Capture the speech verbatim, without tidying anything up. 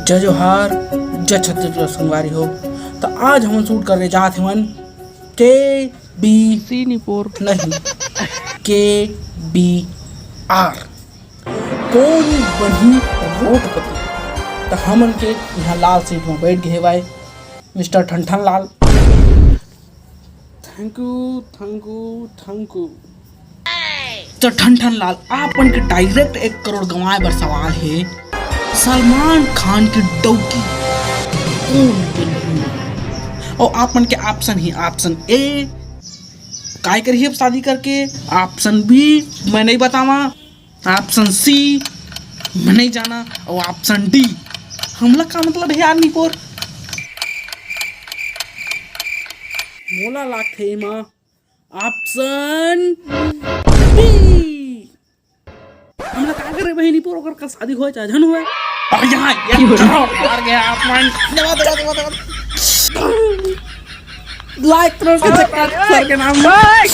जय जोहार, जय छत्तीसगढ़ संगवारी हो। त आज हमन शूट करे जात हवन के बी सी निपोर। नहीं, के बी आर। कोन बनही रोडपति? त हमन के इहाँ लाल सीट में बैठ गए हवय mister Thanthan Lal. Thank you, thank you, thank you. तो ठनठन लाल, आपन के डायरेक्ट एक करोड़ गंवाए बर सवाल हे, सलमान खान के डौकी कोन बनही? और आपन के ऑप्शन ही, ऑप्शन ए, काय करही अब शादी करके, ऑप्शन बी, मैं नहीं बतावा, ऑप्शन सी, मैं नहीं जाना, और ऑप्शन डी, हमला का मतलब है यार निपोर? मोला लागथे एमा ऑप्शन बी। हमला का करे बहिनी पोर, ओकर का शादी होय चाहे झन होय। और यहाँ ये करो, हार गया आप मन। दबा, दबा, दबा, दबा। लाइक करो के चक्कर सर के नाम में।